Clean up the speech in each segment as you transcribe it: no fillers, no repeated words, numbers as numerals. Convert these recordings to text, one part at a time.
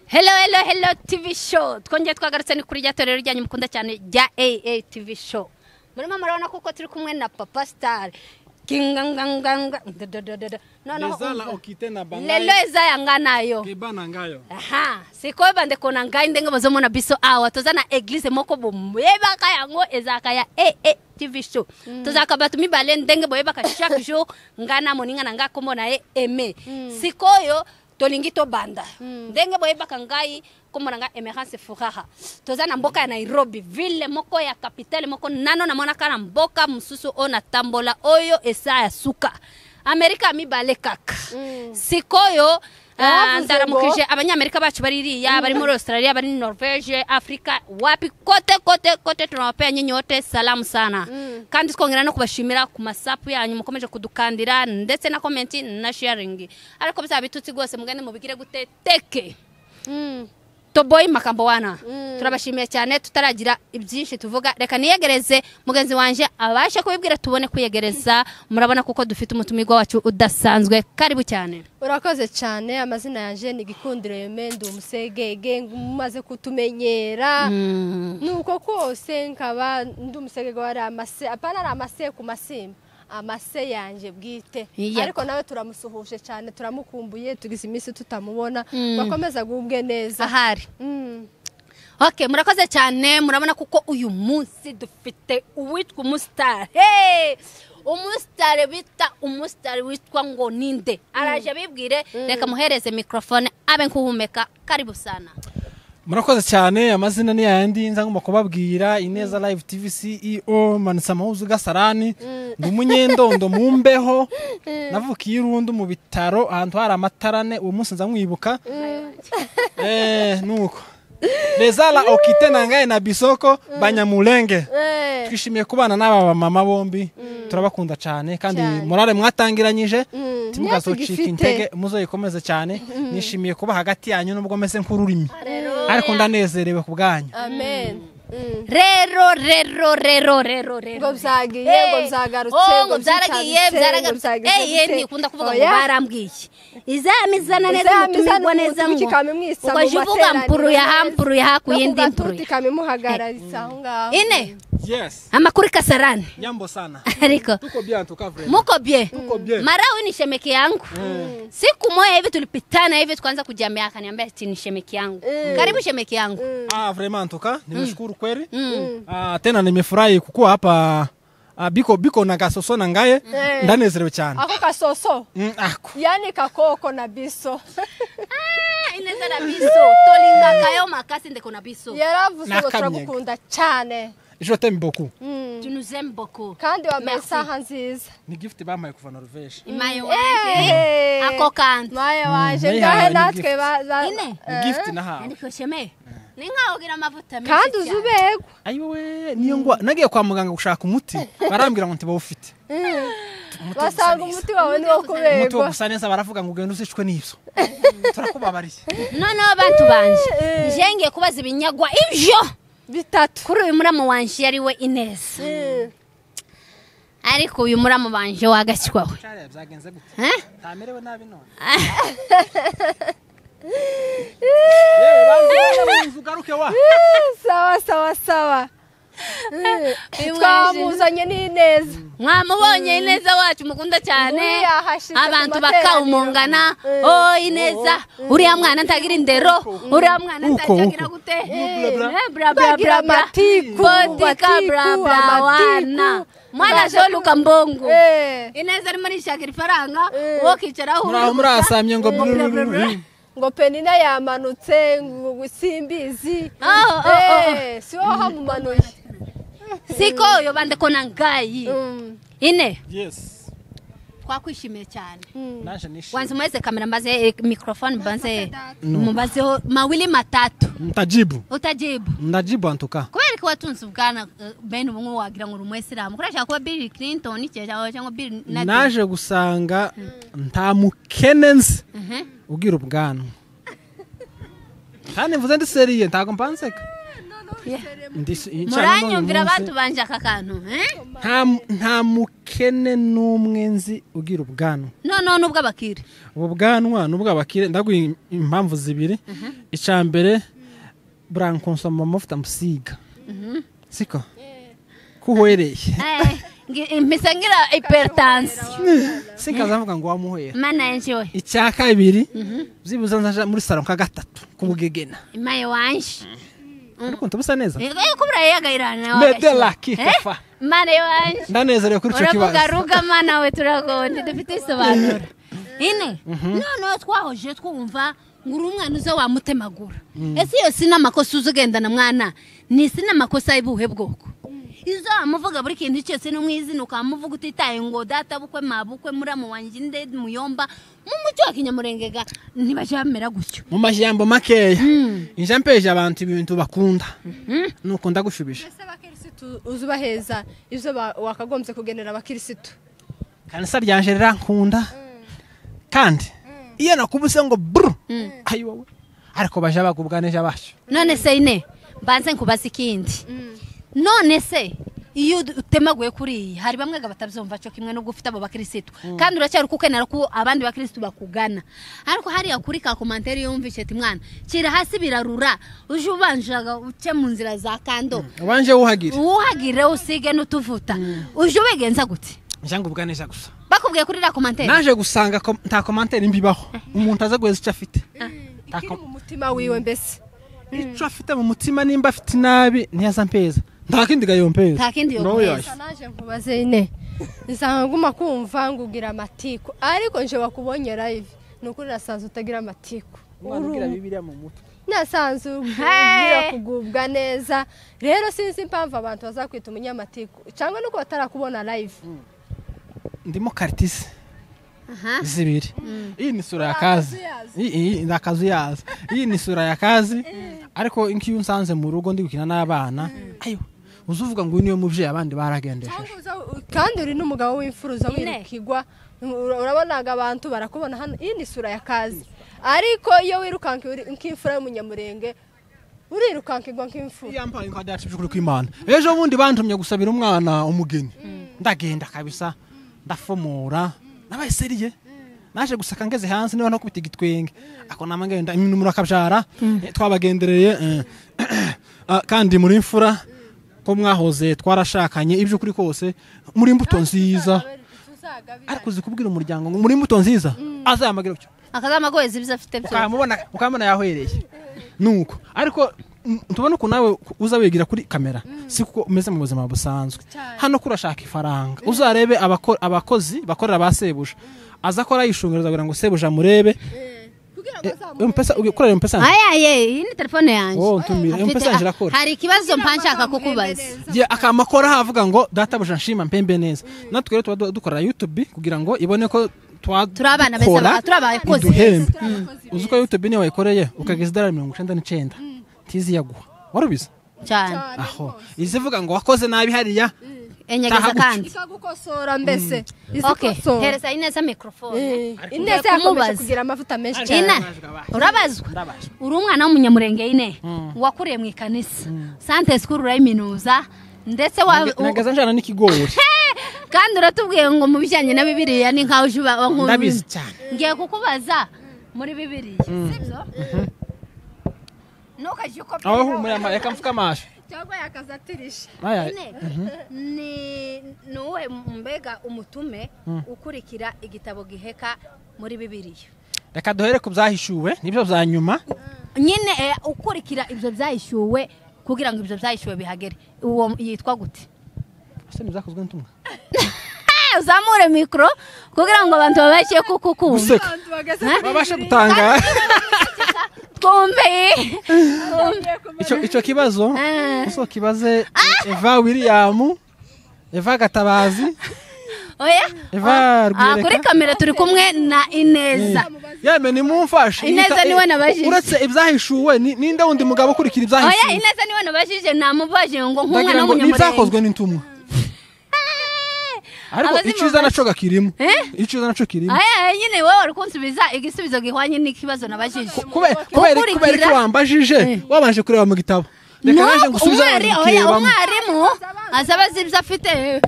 Hello, hello, hello, TV show. Twongeye twagarutse, ni kuri rya torero ryanyu mukunda cyane rya AA TV show. Murimo murabona kuko turi kumwe na Papa Star. Kinganganganga. Noneho Lezala umva. Okite na bangai. Lelo eza yanga nayo. Keba na ngayo. Aha, sikoyo bandeko na ngai, ndenge bozomona biso awa, toza na église moko boyebaka yango, ezalaka ya AA TV show. Tozalaka bato mibale, ndenge boyebaka chaque jour, ngai na moninga na ngai, kombo na ye Aime. Sikoyo tolingi tobanda. Ndenge boyebaka ngai, kombo na ngai Emerance Furaha. Toza na mboka ya Nairobi, ville moko ya capitale moko nano namonaka na mboka mosusu oyo natambola, oyo esa ya suka Amerika mibale kaka. Sikoyo Yaravuze ndaramukije abanyamerika bacu bari iriya, bari muri Australia, bari muri Norvege, Afrika, wapi kote kote kote, tunawapea nyinyi wote salamu sana. Kandi twongera no kubashimira ku masapu yanyu mukomeje kudukandira, ndetse na comment na sharing. Ariko bizaba bitutsi rwose, mugende mubigire gute teke. Toboyi makambo wana. Turabashimiye cyane. Tutaragira ibyinshi tuvuga, reka niyegereze mugenzi wanje abashe kubibwira, tubone kwiyegereza. Murabona kuko dufite umutumirwa wacu udasanzwe. Karibu cyane. Urakoze cyane. Amazina yanjye ni Gikundiro Yeme, ndi umusegege mumaze kutumenyera. Nuko kose nkaba ndi umusegege wari amase, apana ari amase ku masimba, amase yanjye bwite. Ariko nawe turamusuhuje cyane, turamukumbuye, tugize iminsi tutamubona. Bakomeza agubwe neza. Ahari. Okay, murakoze cyane. Murabona kuko uyu munsi dufite uwitwa umusitari. Hey! Umusitari bita umusitari witwa ngo ninde? Araje abibwire, reka muhereze microphone abe nkuhumeka. Karibu sana. Murakoze cyane. Amazina ni yayandi nza ngomba kubabwira, Ineza Live TV CEO Manisa Mahuzu Gasarani. Ndi umunyendondo mu mbeho, navukiye irundu mu bitaro ahantu hari amatarane. Uwo munsi nza mwibuka. Nuko Lezala okite na ngaye na bisoko Banyamulenge. Twishimiye kubana n'aba mama bombi, turabakunda cyane kandi Cyane. Morale mwatangiranyije timugazocika Niyo tugifite. intege, muzoyikomeze cyane. Nishimiye kuba hagati yanyu nubwo meze nk'ururimi, ariko ndanezerewe ku bwanyu. Amen. Rero rero rero rero rero Ngo byagiye, ngo byagarutse, Oh, ngo ngo byaragiye, byitabitse, byaragarutse. ngo byagize Eh, gute. ntikunda kuvuga ngo Oya. barambwiye izamizana neza, Izamizana umutumirwa neza umutumirwa ngo ikamimwisa mu ukaje uvuga materaniro mpuru ya neza. mpuru ya ku No ku yindi mpuru gatuti kamimuhagararitsa aho ngaho. Ine. Yes. Amakuru Kasarani? Jambo sana. Ariko Tuko bien, tuka vraiment. Muko bien? Tuko bien. Marawi ni shemeki yangu. Siku moja hivi tulipitana hivi, tukaanza kujamia, akaniambia ati ni shemeki yangu. Karibu shemeki yangu. Ah, vraiment, en tout cas nimeshukuru kweli. Ah, tena nimefurahi kukuwa hapa. Ah, biko biko na gasoso na ngaye, ndanezerewe cyane. Ako kasoso. Ako. Yani kakoko na biso. Ah, ineza na biso, tolingaka yo makasi, ndeko na biso. Yaravuze ngo Nakamyega. turagukunda cyane. Je t'aime beaucoup. Tu nous aimes beaucoup. Kandi wambaye Merci. isaha nziza. Ni gift bampaye kuva Norvège. Imayo wanje ako kandi. Maye wanje, Nayihawe ngahe ni natwe gift. Ine. Ni gift nahawe. Ariko sheme ni nkaho ugira amavuta menshi Kandi uzi cyane. uberwa. Ayiwe, niyo ngwa nagiye kwa muganga gushaka umuti, barambwira ngo ntibawufite. Basanga umuti wawe ni wo Umuti wo kuberwa. gusa neza, baravuga ngo ugende uzicwe n'ibyo, turakubabariye. Noneho bantu banje, nje ngiye kubaza ibinyagwa ibyo Bitatu. Kuri uyu muramu wanje ari we Ineza. Ariko uyu muramu wanje wagashywawe. Cyariya byagenze gute? Eh? Ntamerewe nabi none? Yewe, banza mu nzu ugaruke wa. Sawa sawa sawa. Uyu Twamuzanye n'ineza. Mwamubonye Ineza wacu mukunda cyane. Nguyu yahashitse ku Abantu materaniro. bakawumungana: "Oh, Ineza, uriya mwana ntagira indero, uriya mwana Uko, ntagira uko. gute." Bla, bla. Bla bla Bagira bla bla. amatiku, Botika bla matiku, bla wana amatiku. mwana zoluka mbongo. Ineza arimo arishakira ifaranga, wowe ukicaraho. Muraho murasamye ngo Bla, bla, bla. Ngo Penina yamanutse, ngo simbizi. Oh. Si wowe wahamumanuye. Siko yo bandeko na ngai. Ine. Yes. Twakwishimiye cyane. Naje nishimye. Wanze muweze kamera mbaze microphone mbanze mubazeho mawili matatu. Ntajibu. Utajibu? Ndajibu en tout cas. Kubera ko watunze ubwana bene ubumwe, wagira ngo uri umuyisilamu, kurashaka kuba Bill Clinton cyangwa Bill Nadir. Naje gusanga nta mukene nzi ugira ubwanwa, kandi mvuze ndi sérieux, ntago mbanseka. Muranyumvira abantu banje aka kantu, eh? Nta nta. mukene n'umwe nzi ugira ubwanwa. No nubwo abakire. Ubu bwanwa nubwo abakire ndaguha impamvu zibiri. Icya mbere burankonsoma amavuta musiga. Siko? Kuhwereye. Mpise ngira hypertension. Sinkazavuga ngo wamuhera. Mana yanjye. Icya kabiri byibuze nzaja muri salon ka gatatu kumugegena. Imaye wanje. Ariko ntubusa neza. Kubura yagairana. Medela kikafa. Mana wanje. Ndanezerewe kuri ico kibazo. Uravuga ruga mana we turagonde dufite isobanuro. Ine. No twahoje twumva nguri umwana uza wamutemagura. Ese iyo sina makosa uzugendana mwana ni sina makosa ibuhe bwoko. Izo amuvuga buri kintu cyose no mwizina ukamuvuga utitaye ngo data bukwe mabukwe muramu wanje nde muyomba mu mucyo wa kinyamurengega ntibajamera gutyo. Mu majambo makeya inja mpeje abantu ibintu bakunda nuko ndagushubije. Ese abakirisitu uzubaheza ivyo wakagombye kugenera abakirisitu? Kanisa ryanje rirankunda kandi iyo nakubuse ngo brr ayi wowe ariko baje bagubwa neje abasho. None se ine mbanze nkubaza ikindi. None se iyo utemaguye kuri hari bamwe batabyumva cyo kimwe nubwo ufite abo bakirisitu kandi uracyari kukenera ko abandi bakirisitu bakugana ariko hariya kuri ka commentaire yumvishe ati mwana kira hasi birarura uje ubanjaga uce mu nzira za kando ubanje wuhagire usige n'utuvuta uje ubigenza gute? Njangu ubwanesha gusa bakubwiye kuri la commentaire naje gusanga nta commentaire mbibaho umuntu aza guheza icyo afite ikiri mu mutima wiwe mbese icyo afite mu mutima nimba afite nabi ntiyaza mpeza nta kindi gayompeza. Nta kindi yompeza. Naje nkubaze ine nsanga kumva ngugira amatiku ariko nje bakubonye live nukuri nasanze utagira amatiku. Ugira Bibiliya mu mutwe. Nasanze ugira kugubwa neza rero sinzi impamvu abantu bazakwita umunyamatiku cyangwa nuko batarakubona live. Ndimo kartisi zibiri. Iyi ni sura ya kazi. Iyi ni akazu yaza. Iyi ni sura ya kazi ariko inkiyo nsanze mu rugo ndi gukina n'abana. Ayo uzuvuga ngo niyo muvye abandi baragendesheje. Kandi uri n'umugabo w'imfuruza wirukigwa urabonaga abantu barakubona hano iyi ni sura ya kazi ariko iyo wirukanka nk'imfura y'umunyamurenge urirukankirwa nk'imfura. Yampaye nka dacu by'ukuri kw'Imana. Ejo bundi bantumye gusabira umwana umugeni. Ndagenda kabisa ndafomora nabaye seriye. Naje gusaka ngeze hanze niba no kubita igitwenge ako nama ngenda iminumura akabyara twabagendereye kandi muri imfura ko mwahoze twarashakanye iby'ukuri kose muri imbuto nziza ariko uzikubwira umuryango ngo muri imbuto nziza azayamagira cyo akazamagoyeza ibyo afite byo ukamubona yahwereye nuko ariko tubona uko nawe uza wigira kuri kamera si kuko umeze mu buzima busanzwe hano kurashaka ifaranga uzarebe abakozi bakorera basebuje aza akora yishungereza kugira ngo sebuja murebe mpesa ukorera mpesa. Aya iyi ni telefone yanjye. Oh ntumire mpesa yanjye irakora. Hari ikibazo mpanshaka kukubaza. Je akamakora havuga ngo databuja nshima mpembe neza. Natwe rero tuba dukora YouTube kugira ngo ibone ko turabana beza turabakozi. Uzi ko YouTube niyo wayikoreye ukageza $99 tizi yaguha. Warubiza? Cyane. Aho izivuga ngo wakoze nabi hariya enyegeza kandi ikagukosora mbese izikosora. Hereza Ineza microphone. Ineza yakomeje kugira amavuta menshi cyane. Urabazwa uri umwana w'umunyamurenge ine wakuriye mu ikanisa Sante School urayiminuza ndetse nagaza njana n'ikigori kandi uratubwiye ngo mu bijyanye na Bibiliya ni nkaho uba ndabizi cyane. Ngiye kukubaza muri Bibiliya sibyo? Nukaje uko aho muri reka mfuka amasho cyangwa yakazatirisha. Ni nuwe mbega umutume ukurikira igitabo giheka muri Bibiliya. Reka duhere ku byahishuwe nibyo bya nyuma nyine ukurikira ibyo byahishuwe kugira ngo ibyo byahishuwe bihagere uwo yitwa gute? Ese nibyakozwe n'intumwa? Uzamure mikro kugira ngo abantu babashe kukukumva babashe gutanga twumve icyo kibazo uso kibaze Eva William Eva Gatabazi oya Eva Rwireka. Kuri kamera turi kumwe na Ineza. Yeme nimumfashe. Ineza niwe nabajije. Uretse ibyahishuwe ninde wundi mugabo ukurikira ibyahishuwe? Oya Ineza niwe nabajije namubaje ngo nk'umwana w'umunyamurenge. Ibyakozwe n'intumwa. Ariko iciza naco gakirimo. Iciza naco kirimo. Aya nyine wowe wari kunsubiza igisubizo gihwanye n'ikibazo nabajije. Kubera ko wambajije wabanje kureba mu gitabo. Reka naje ngusubize. Oya umwarimu azabaza ibyo afite.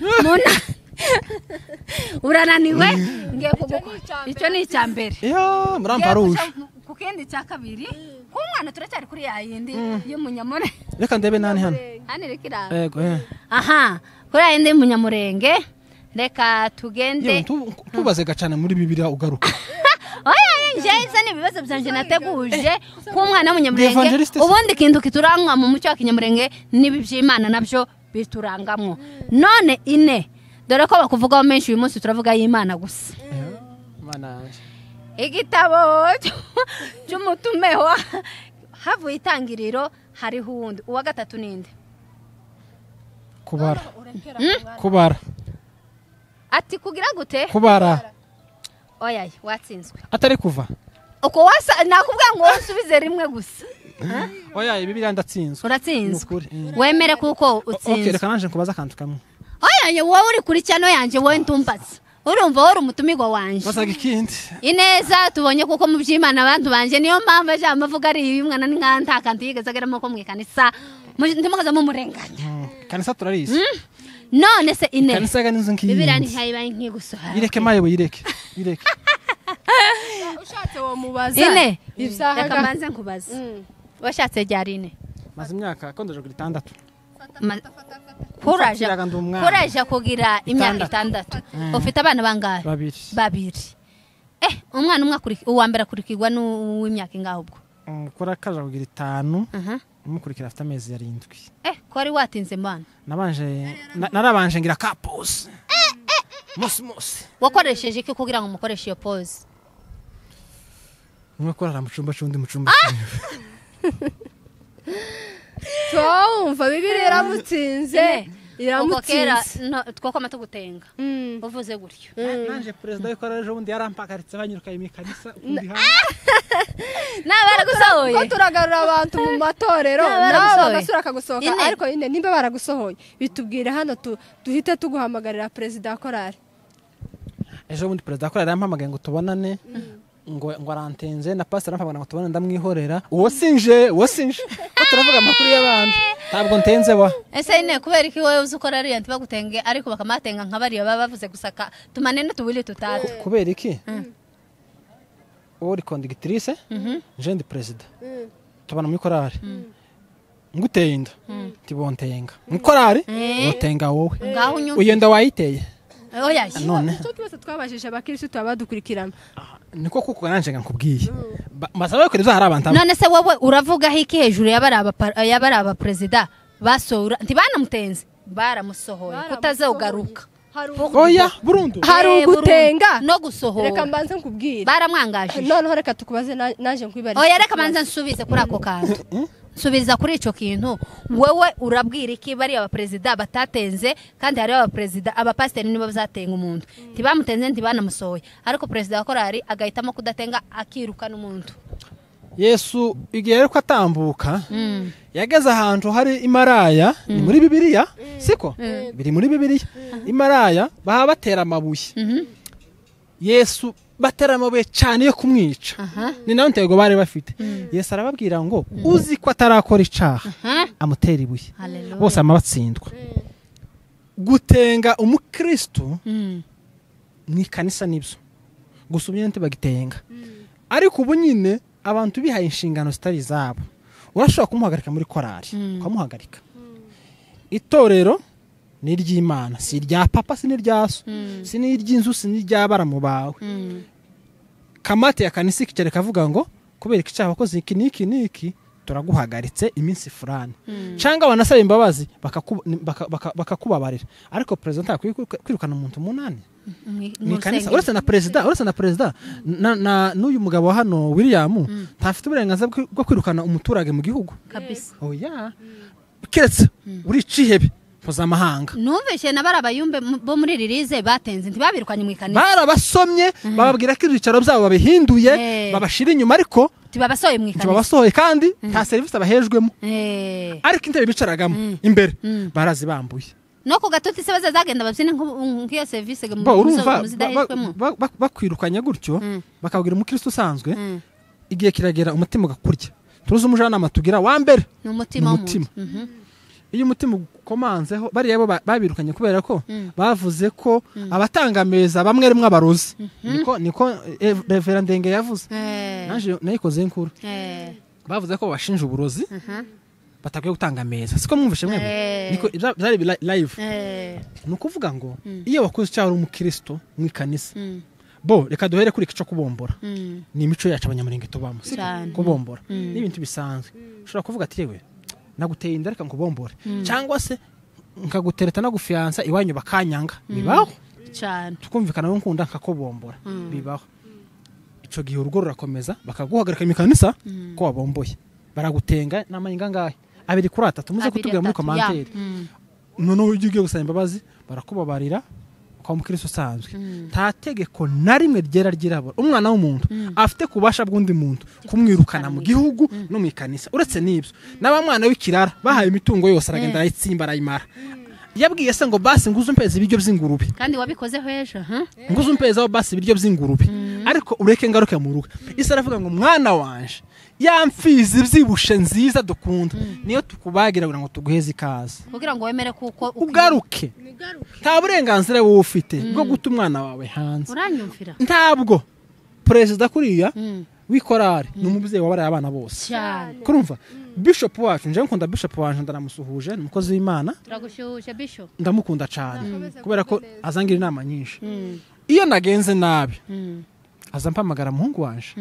Urananiwe ngiye kugukora. Icyo ni icya mbere. Yo, muramparuje. Ku kindi cya kabiri, ku mwana turacyari kuri ya yindi y'umunyamurenge. Reka ndebe nani hano. Hano reka. Yego. Aha, kuri ya yindi y'umunyamurenge. Reka tugende. Tubaze gacana muri Bibiliya ugaruka. Oya, nje ni ibibazo byanje nateguje ku mwana w'umunyamurenge. Ubundi kintu kiturangwa mu muco wa kinyamurenge nibi by'Imana nabyo biturangamwo. None ine dore ko bakuvugaho menshi uyu munsi turavuga y'Imana gusa. Imana igitabo cy'umutumeho havuye itangiriro hariho uwundi uwa gatatu ninde? Kubara. Kubara. Ati kugira gute? Kubara. Oya, watsinzwe. Atari kuva. Uko wasa nakubwira ngo usubize rimwe gusa. Oya, Bibiliya ndatsinzwe. Uratsinzwe. Wemere kuko utsinzwe. Okay, reka nanje nkubaza akantu kamwe. Oya, wowe uri kuri cyano yanje wowe ntumbatse. Urumva wori umutumirwa wanje. Basaga ikindi. Ineza tubonye kuko mu by'Imana abantu banje niyo mpamvu aje amavuga ari uyu mwana ni nta kantu yigeze ageramo ko mu ikanisa. Ntimukaza mu murenganya. Kanisa turarize. None se ine. Kanisa ga ninzu nkiyi. Bibiliya ntihayibaye nkigusohora. Ireke mayo yireke. Ireke. Ushatse wo mubaza. Ine. Reka mbanze nkubaze. Washatse ryari ine? Maze imyaka kondoje kuri 6. Kuraje kugira imyaka 6. Ufite abana bangahe? Babiri. Umwana umwe uwa mbere akurikirwa n'uw'imyaka ingahe ubwo? Kora kaje kugira 5. Umukurikira afite amezi 7. Ko ari watinze mbana? Narabanje ngira ka pause. Musi. Wakoresheje iki kugira ngo umukoreshe iyo pause? Umwe korara mu cumba cy'undi mu cumba. Twumva Bibiliya iramutsinze. Iramutsinze. Twakoma tugutenga. Uvuze gutyo. Nanje president w'ikora ejo bundi yarampagaritse banyiruka imikanisa ukundi ha. Na baragusohoye. Ko turagarura abantu mu matorero nawe bagasura akagusohoka ariko ine nimba baragusohoye bitubwire hano duhite tuguhamagarira president wa korari. Ejo bundi president wa korari yarampamagaye ngo tubonane. Ngo arantenze na pastor arampamagara ngo tubone ndamwihorera. Uwo sinje ko turavuga amakuru y'abandi ntabwo ntenze wa. Ese ine kubera iki wowe uzukora ari yanti bagutenge ariko bakamatenga nka bariya baba bavuze gusaka tumanene tubili tutatu. Kubera iki? Uri conductrice je ndi president. Tubana muri korari. Nguteye inda tibontenga. Mu korari utenga wowe. Uyenda wayiteye. Oya. None cyo twese twabajije abakirisitu abadukurikirana. Niko kuko nanje nkubwiye. Masaba ko hari abantu. None se wowe uravuga hiki hejuru yabara aba president basohora ntibanamutenze baramusohoye kutazogaruka. Oya burundu. Hari ugutenga no gusohora. Reka mbanze nkubwire. Baramwangaje. None reka tukubaze naje nkwibarize. Oya reka mbanze nsubize kuri ako kantu. Subiza kuri ico kintu wewe urabwira iki bari aba president batatenze kandi hari aba president aba pastor nibo bazatenga umuntu ntibamutenze ntibanamusohoye ariko president wa korari agahitamo kudatenga akirukana umuntu. Yesu igihe ariko atambuka yageze ahantu hari imaraya ni muri Bibiliya siko biri muri Bibiliya imaraya baha batera amabuye Yesu batera amabuye cyane yo kumwica ni nayo ntego bari bafite. Yesu arababwira ngo uzi ko atarakora icaha amutera ibuye bose amabatsindwa. Gutenga umukristo ni kanisa nibyo gusa ubu nyine bagitenga ariko ubu nyine abantu bihaye inshingano zitari zabo. Urashobora kumuhagarika muri korari ukamuhagarika. Itorero ni iry'Imana si irya papa si n'irya so si n'iry'inzu si n'iry'abaramu bawe. Kamate ya kanisa ikicara kavuga ngo kubera icyaha wakoze iki niki niki turaguhagaritse iminsi fulani cyangwa wanasaba imbabazi bakakubabarira. Ariko president akwiye kwirukana umuntu munani ni kanisa. Uretse na president na n'uyu mugabo hano William ntafite uburenganzira bwo kwirukana umuturage mu gihugu kabisa. Oya keretse uri cihebe mpuzamahanga. Numvise na barabayumbe bo muri ririze batenze ntibabirukanye mu ikanisa. Barabasomye bababwira ko ibyicaro byabo babihinduye babashira inyuma ariko tibabasohoye mu ikanisa. Tibabasohoye kandi nta service abahejwemo. Ariko intebe bicaragamo imbere barazibambuye. No ku gatuti se bazazagenda babyine nk'iyo service muzidahejwemo. Bakwirukanye gutyo bakabwira umukristo usanzwe igihe kiragera umutima ugakurya. Turuzi umujanama tugira wa mbere ni umutima w'umuntu. Iyo umutima ukomanzeho bariya bo babirukanye kubera ko bavuze ko abatangameza bamwe rimwe abarozi. Niko Reverend Ndenge yavuze. Naje nayikoze inkuru. Bavuze ko bashinje uburozi. Batakwiye gutanga ameza. Siko mwumvishe mwebwe. Niko byari live. Nukuvuga ngo iyo wakoze cyaro umukristo mu ikanisa. Bo reka duhere kuri ico kubombora. Ni imico yacu abanyamurenge tubamo. Kubombora ni ibintu bisanzwe. Ushobora kuvuga ati yewe naguteye inda reka nkubombore cyangwa se nkagutereta nagufiansa iwanyu bakanyanga bibaho cyane tukumvikana ngo nkunda nkakobombora bibaho. Ico gihe urugo rurakomeza bakaguhagarika mu kanisa ko wabomboye baragutenga n'amayinga ngahe 2 kuri 3 muze kutubwira muri commentaire. None ujye ugiye gusaba imbabazi barakubabarira kwa mukristo usanzwe. Nta tegeko na rimwe ryera ryirabura umwana w'umuntu afite kubasha bw'undi muntu kumwirukana mu gihugu no mu ikanisa. Uretse n'ibyo n'abamwana w'ikirara bahaye imitungo yose aragenda arayitsimba arayimara. Yabwiye se ngo basi nguze umpeze ibiryo by'ingurube kandi wabikoze hejo nguze umpeze aho basi ibiryo by'ingurube ariko ureke ngaruke mu rugo. Ise aravuga ngo mwana wanje ya mfizi byibushe nziza dukunda niyo tukubagira kugira ngo tuguheze ikaze kugira ngo wemere kuko ugaruke. Nta burenganzira wowe ufite bwo guta umwana wawe hanze. Uranyumvira ntabwo perezida kuriya w'ikorari ni umubyeyi wabaraye abana bose kurumva. Bishop wacu nje nkunda Bishop wanje ndanamusuhuje ni umukozi w'Imana. Turagushuhuje Bishop ndamukunda cyane kubera ko azangira inama nyinshi. Iyo nagenze nabi azampamagara muhungu wanje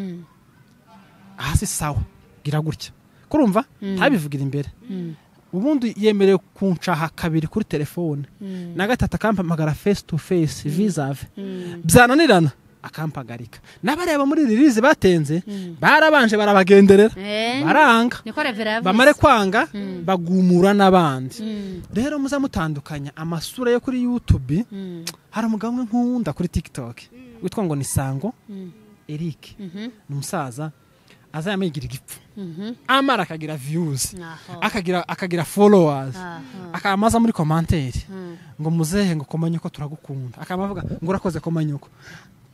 hasi sawa gira gutya kurumva ntabivugira imbere. Ubundi yemerewe kuncaha kabiri kuri telefone na gatatu akampamagara face to face vis-a-vis byananirana akampagarika. N'abareba muri release batenze barabanje barabagenderera baranga bamare kwanga bagumura n'abandi. Rero muzamutandukanya amasura yo kuri YouTube. Hari umugabo umwe nkunda kuri TikTok witwa ngo ni Sango Eric ni umusaza azayamigira igipfu amara akagira views akagira followers akamaza muri commentaire ngo muzehe ngo komanyuko turagukunda akamavuga ngo urakoze komanyuko.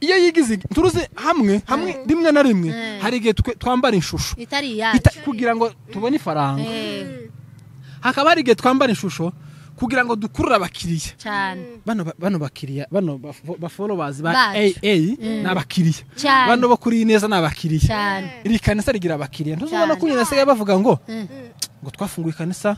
Iyo yigize turuze hamwe rimwe na rimwe hari igihe twambara inshusho itari yacu kugira ngo tubone ifaranga. Hakaba hari igihe twambara inshusho kugira ngo dukurure abakiriya cyane. Bano bakiriya bano ba followers ba AA n'abakiriya bano bo kuri neza n'abakiriya cyane. Iri kanisa rigira abakiriya ntuzubona ko nyina sigaye bavuga ngo twafunguye kanisa.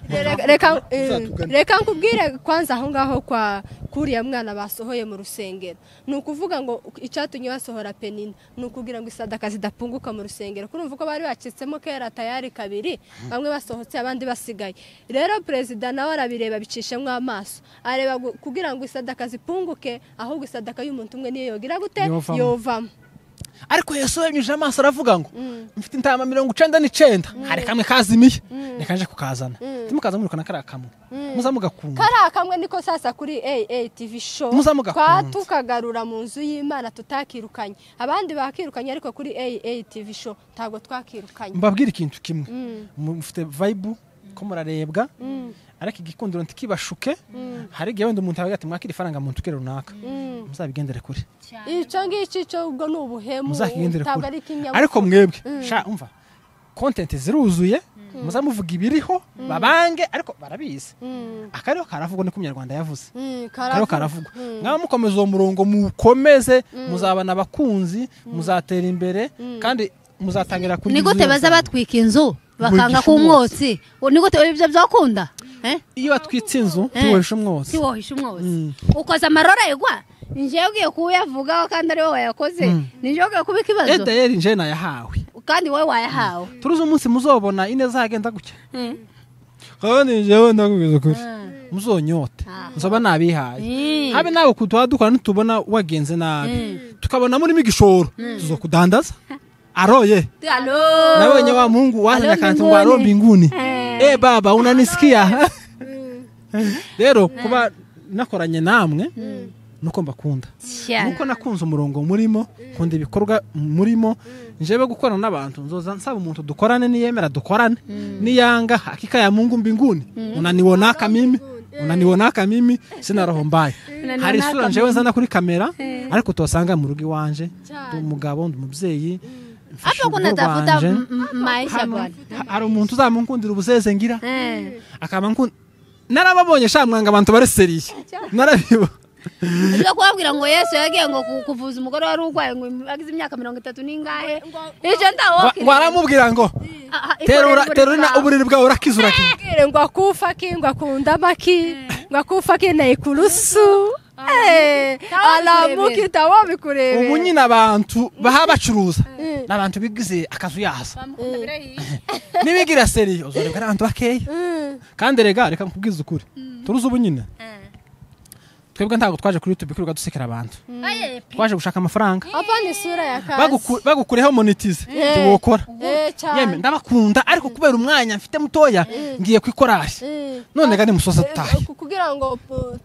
Reka nkubwire kwanza aho ngaho kwa kuriya mwana basohoye mu rusengero ni ukuvuga ngo icyatumye basohora Penina ni ukugira ngo isadaka zidapunguka mu rusengero. Kurumva ko bari bacitsemo kera tayari kabiri bamwe basohotse abandi basigaye. Rero perezida nawe arabireba bicishemwe amaso areba kugira ngo isadaka zipunguke ahubwo isadaka y'umuntu umwe niyo yogira gute yovamo. Ariko Yesu yanyuje amaso aravuga ngo mfite intama 99 hari kamwe kazimiye reka nje kukazana. Timukaza mwirukana kari akamwe muzamugakunda kari akamwe niko sasa kuri AA TV show twatukagarura mu nzu y'Imana tutakirukanye abandi bakirukanye ariko kuri AA TV show ntago twakirukanye. Mbabwira ikintu kimwe mufite vibe ko murarebwa ariko igikundiro ntikibashuke. Hari igihe wenda umuntu avuga ati mwakira ifaranga mu ntukere runaka muzabigendere kure. Ico ngiki cyo ubwo ni ubuhemu ntabwo ari ikinyabupfura. Ariko mwebwe sha umva content ziruzuye muzamuvuga ibiriho babange ariko barabizi. Akariho karavugwa niko umunyarwanda yavuze. Akariho karavugwa mwaba mukomeza uwo murongo mukomeze muzabana abakunzi muzatera imbere kandi muzatangira kuri ni gute baza batwika inzu bakanga ku mwotsi ni gute ibyo byakunda iyo batwitse inzu tiwohisha umwotsi tiwohisha umwotsi ukoza amarorerwa nje ugiye kuyavugaho kandi ari wowe wayakoze nije ugiye kubika ikibazo edayeri nje nayahawe kandi wowe wayahawe turuze umunsi muzobona ineza yagenda gutya kandi njewe ndakubwiza ukuri muzonyote nzoba nabihaye habe nawe kutuha dukora nitubona wagenze nabi tukabona muri migishoro tuzokudandaza aroye. Alo. Nawe wa Mungu wazanye akantu ngo aro mbinguni. Eh baba unanisikia? Rero kuba nakoranye namwe nuko mbakunda. Nuko nakunze umurongo murimo, kunda ibikorwa murimo, njebe gukorana n'abantu nzoza nsaba umuntu dukorane niyemera dukorane. Niyanga hakika ya Mungu mbinguni. Unanionaka mimi, unanionaka mimi sina roho mbaya. Hari isura njewe nzana kuri kamera ariko tosanga mu rugo iwanje, ndi umugabo ndi umubyeyi. Hapo kuna tafuta maisha bwana. Hari umuntu uzamunkundira ubuzeze ngira. Akaba nkunda Narababonye sha mwanga abantu bari seriye. Narabibo. Uza kubabwira ngo Yesu yagiye ngo kuvuza umugore wari urwaye ngo agize imyaka 30 n'ingahe. Icyo ndawo. Ngo aramubwira ngo terura terura uburiri bwawe urakiza urakiza. Ngo akufa ki ngo akunda maki ngo akufa ki na ikurusu. Alamuki tawabikurebe. Ubu nyine abantu bahabacuruza n'abantu bigize akazu yaza. Nibigira seriye uzorebwa n'abantu bakeya. Kandi rega reka nkubwize ukuri. Turuzi ubu nyine. Twebwe ntago twaje kuri YouTube kwiruka dusekera abantu. Twaje gushaka amafaranga. Apana isura ya kazi. Bagukureho monetize tuwokora. Yeme ndabakunda ariko kubera umwanya mfite mutoya ngiye kwikorari. None ga ni musoza tutahe. Kugira ngo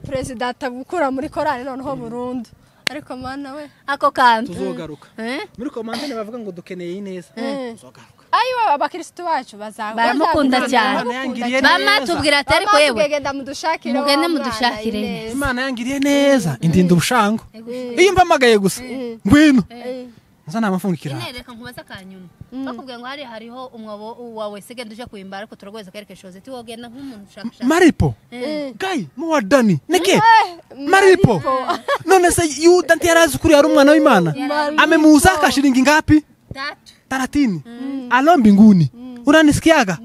president atagukura muri korari noneho burundu. Ariko mana we ako kantu tuzogaruka. Muri komande bavuga ngo dukeneye ineza. Tuzogaruka. Ayiwa abakristo bacu bazaga baramukunda cyane. Mama tubwira ati ariko yewe mugende mudushakire. Mugende mudushakire. Imana yangiriye neza indinda ubushango. Iyo mpamagaye gusa ngwino. Nza namafungikira. Reka nkubaza kanyuma. Bakubwiye ngo hari hariho umwobo wawe sigenda uje kuimba ariko turagweza kerekeshoze ti wogenda nk'umuntu ushakashaka. Maripo. Gai muwadani neke. Maripo. None se Yuda ntiyarazi kuri ari umwana w'Imana. Amemuuza kashiringi ngapi? 30. Alo mbinguni. Unanisikiaga?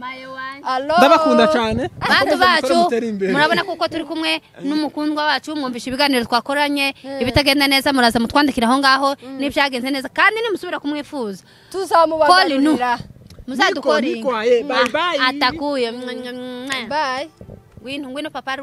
Ndabakunda cyane. Bantu bacu murabona kuko turi kumwe n'umukundwa wacu mwumvisha ibiganiro twakoranye ibitagenda neza muraza mutwandikira aho ngaho n'ibyagenze neza kandi nimusubira kumwifuza tuzamubagarurira. Muzadukoringa. Bye bye. Atakuye. Bye. Ngwino ngwino papa.